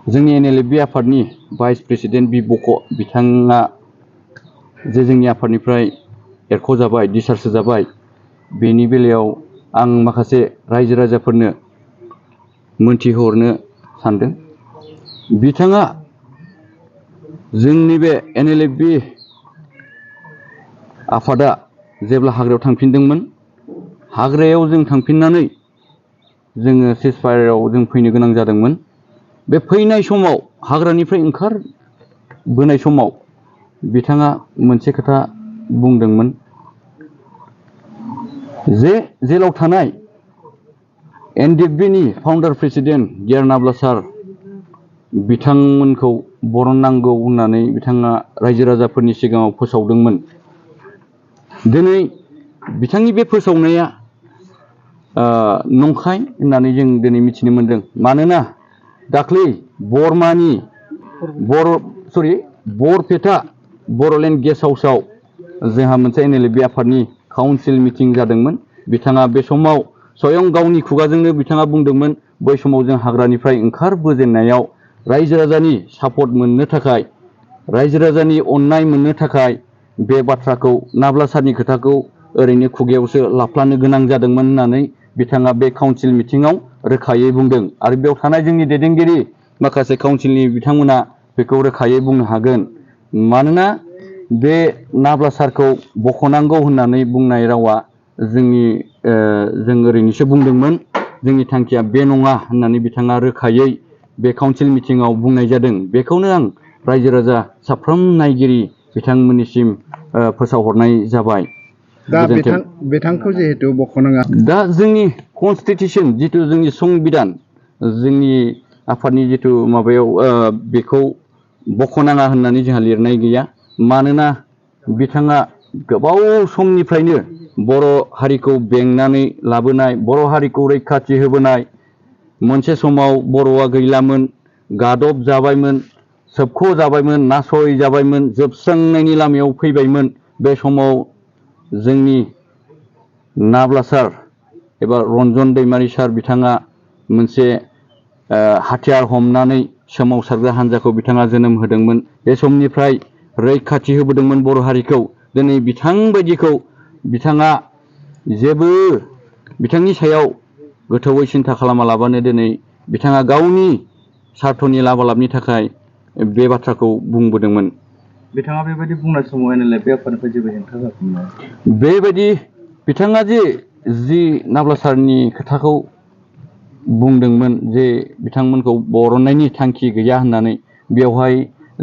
जोंनि NLFB आफादनि vice president बिबक बिथाङा जे जोंनि आफादनिफ्राय एरख'जाबाय डिसचार्ज होजाबाय बेनि बेलायाव आं माखासे रायजो राजाफोरनो मोनथिहरनो सानदों। बिथाङा जोंनि बे NLFB आफादा जेब्ला हाग्रायाव थांफिनदोंमोन, हाग्रायाव जों थांफिननानै जोङो सिजफायाराव जों फैनो गोनां जादोंमोन। बे फैनाय समाव हाग्रानिफ्राय ओंखारबोनाय समाव बिथाङा मोनसे खोथा बुंदोंमोन जे जेलाव थानाय NDFB नि फाउन्डार प्रेसिडेन्ट गियार नाब्ला सार बिथांमोनखौ बरननांगौ होननानै बिथाङा रायजो राजाफोरनि सिगाङाव फोसावदोंमोन। दिनै बिथांनि बे फोसावनाया नंखाय होननानै जों दिनै मिथिनो मोनदों। मानोना दाख्लै बरपेटा बर'लेण्ड गेस्ट हाउसआव जोंहा मोनसे NLFB आफादनि काउन्सिल मिटिं जादोंमोन। बिथाङा बे समाव स्वयं गावनि खुगाजोंनो बिथाङा बुंदोंमोन बै समाव जों हाग्रानिफ्राय ओंखारबोजेननायाव रायजो राजानि सापर्ट मोननो थाखाय, रायजो राजानि अननाय मोननो थाखाय बे बाथ्राखौ नाब्ला सारनि खोथाखौ ओरैनो खुगायावसो लाफ्लानो गोनां जादोंमोन होननानै बिथाङा बे काउन्सिल मिटिङाव रोखायै बुंदों। आरो बेयाव थानाय जोंनि दैदेनगिरि माखासे काउन्सिलनि बिथांमोना बेखौ रोखायै बुंनो हागोन। मानोना बे नाब्ला सारखौ बख'नांगौ होननानै बुंनाय रावा जों ओरैनोसो बुंदोंमोन, जोंनि थांखिया बे नङा होननानै बिथाङा रोखायै बे काउन्सिल मिटिङाव बुंनाय जादों। बेखौनो आं रायजो राजा साफ्रोम नायगिरि बिथांमोननिसिम फोसावहरनाय जाबाय। दा बिथांखौ जिहेतु बख'नाङा, दा जोंनि कनस्टिटिउसन जिथु जोंनि संबिधान, जोंनि आफादनि जिथु माबायाव बेखौ बख'नाङा होननानै जोंहा लिरनाय गैया। मानोना बिथाङा गोबाव समनिफ्रायनो बर' हारिखौ बेंनानै लाबोनाय, बर' हारिखौ रैखाथि होबोनाय, मोनसे समाव बर'आ गैलामोन, गादब जाबायमोन, सोबख' जाबायमोन, नासय जाबायमोन, जोबस्रांनायनि लामायाव फैबायमोन। बे समाव जोंनि नाब्ला सार एबा रन्जन दैमारि सार बिथाङा मोनसे हाथियार हमनानै सोमावसारग्रा हान्जाखौ बिथाङा जोनोम होदोंमोन। बे समनिफ्राय रैखाथि होबोदोंमोन बर' हारिखौ। दिनै बिथांबायदिखौ बिथाङा जेबो बिथांनि सायाव गोथौयै सिन्था खालामालाबानो दिनै बिथाङा गावनि सार्थनि लाबालाबनि थाखाय बे बाथ्राखौ बुंबोदोंमोन। बिथाङा बेबायदि बुंनाय समाव NLFB आफादनिफ्राय जेबो हेंथा होआखैमोन? बेबायदि बिथाङा जि नाब्ला सारनि खोथाखौ बुंदोंमोन जे बिथांमोनखौ बरननायनि थांखि गैया होननानै, बेवहाय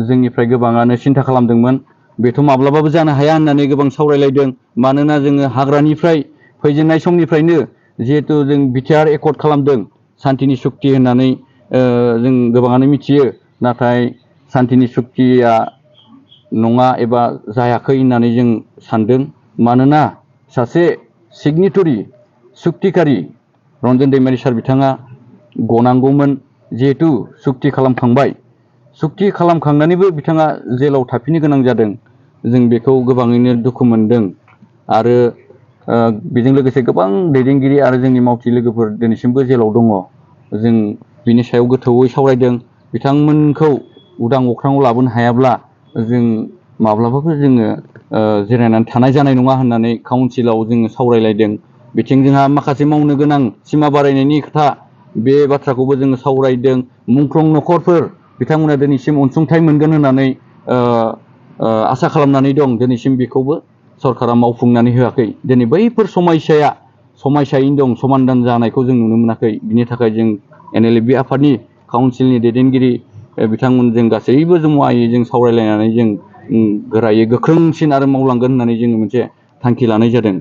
जोंनिफ्राय गोबाङानो सिन्था खालामदोंमोन बेथ' माब्लाबाबो जानो हाया होननानै गोबां सावरायलायदों। मानोना जोङो हाग्रानिफ्राय फैजेननाय समनिफ्रायनो जिहेतु जों बिटिआर एकर्ड खालामदों सान्तिनि सुक्ति होननानै जों गोबाङानो मिथियो। नाथाय सान्तिनि सुक्तिया नङा एबा जायाखै होननानै जों सानदों। मानोना सासे सिगनेटरि सुक्तिकारि रन्जन दैमारि सार बिथाङा गनांगौमोन। जिहेतु सुक्ति खालामखांबाय, सुक्ति खालामखांनानैबो बिथाङा जेलाव थाफिननो गोनां जादों। जों बेखौ गोबाङैनो दुखु मोनदों। आरो बेजों लोगोसे गोबां दैदेनगिरि आरो जोंनि मावथि लोगोफोर दिनैसिमबो जेलाव दङ। जों बिनि सायाव गोथौयै सावरायदों। बिथांमोनखौ उदां अख्राङाव लाबोनो हायाब्ला जों माब्लाबाबो जोङो जिरायनानै थानाय जानाय नङा होननानै काउन्सिलाव जोङो सावरायलायदों। बिथिं जोंहा माखासे मावनो गोनां सिमा बारायनायनि खोथा, बे बाथ्राखौबो जोङो सावरायदों। मुंख्लं न'खरफोर बिथांमोना दिनैसिम अनसुंथाइ मोनगोन होननानै आसा खालामनानै दं। दिनैसिम बेखौबो सरकारा मावफुंनानै होआखै। दिनै बैफोर समायसायैनो दं, समाधान जानायखौ जों नुनो मोनाखै। बिनि थाखाय जों NLFB आफादनि काउन्सिलनि दैदेनगिरि बिथांमोनजों गासैबो जमायै जों सावरायलायनानै जों गोरायै गोख्रोंसिन आरो मावलांगोन होननानै जोङो मोनसे थांखि लानाय जादों।